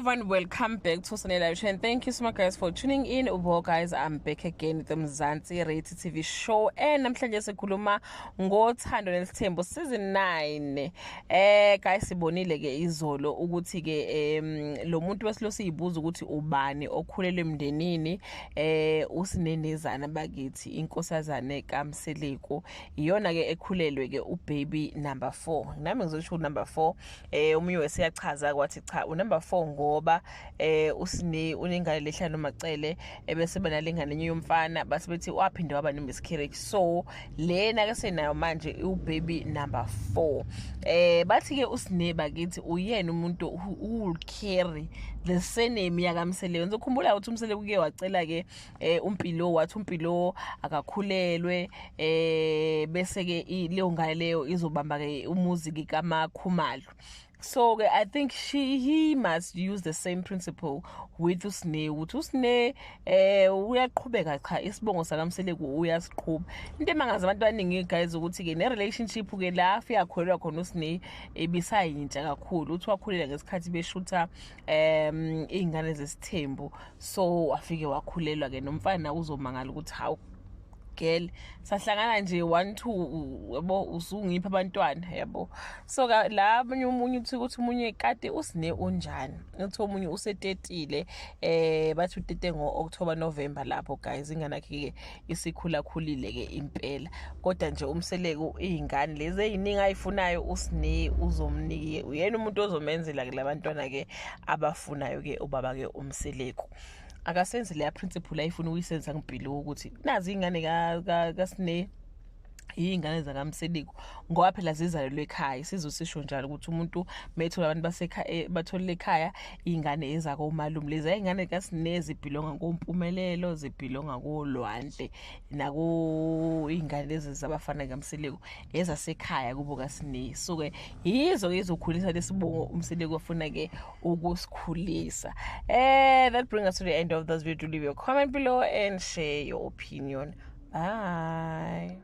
Everyone, welcome back to Sunday Live Show and thank you so much, guys, for tuning in. Well, guys, I'm back again with the Mzansi Reality TV show and namhlanje sikhuluma ngoThando Nesithembu season 9. Guys, sibonile ke izolo ukuthi ke lo muntu wesilo siyibuza ukuthi ubani okhulele emndenini, uSinenezana bakithi, inkosazane kaMseleku, iyona ke ekhulelwe ke ubaby number 4. Nami ngizosho number 4. Omunye wesiyachaza kwathi cha, unumber 4 ngoba uSine unengane lehla noMacele, ebese banalengane enye yomfana, base bethi waphinde waba no miscarriage, so lena ke senayo manje ubaby number 4. Bathi ke uSine bakithi uyena umuntu who will carry the surname yakaMseleku. Ngizokhumbula ukuthi uMseleku uke wacela ke uMpilo, wathi uMpilo akakhulelwe, bese ke leyo ngane leyo izobamba ke umuzi ke kaMakhumalo. So ke I think she he must use the same principle with uSine, ukuthi uSine uyaqhubeka, cha, isibongo sakaMseleku uyasiqhuba. Into emangaza abantu abaningi, guys, ukuthi ke ne relationship ke la afika kholelwa khona uSine ebisayintsha kakhulu, uthi wakhulela ngesikhathi beshutha Izingane Zesithembu, so wafike wakhulelwa ke nomfana. Uzomangala ukuthi hawu girl, sahlangana nje 1 2, yabo, usungipha abantwana, yabo. So ka la abanye, omunye uthi ukuthi omunye kade uSine unjani, uthi omunye usetetile, bathi utete ngo-October, November lapho, guys. Ingane yakhe ke isikhula khulile ke impela, kodwa nje uMseleku izingane lezi eziningi ayifunayo uSine uzomnika, uyena umuntu ozomenzela ke labantwana ke abafunayo ke ubaba ke uMseleku. Akasenzi leya principle ayifuna ukuyisenza ngempilo, ukuthi nazi ingane kaSine iy'ngane zakaMseleku, ngoba phela zizalelwe ekhaya. Isizwe sisho njalo ukuthi umuntu methola abantu basekhaya, batholile ekhaya iy'ngane ezakomalume. Lezi iy'ngane kaSine zibhilonga koMpumelelo, zibhilonga kolwandle, nako iy'ngane lezi zabafana kaMseleku ezasekhaya kubo kaSine. So-ke yizo-ke izokhulisa lesibongo uMseleku afuna-ke ukusikhulisa. That brings us to the end of this video. Leave your comment below and share your opinion. Bye.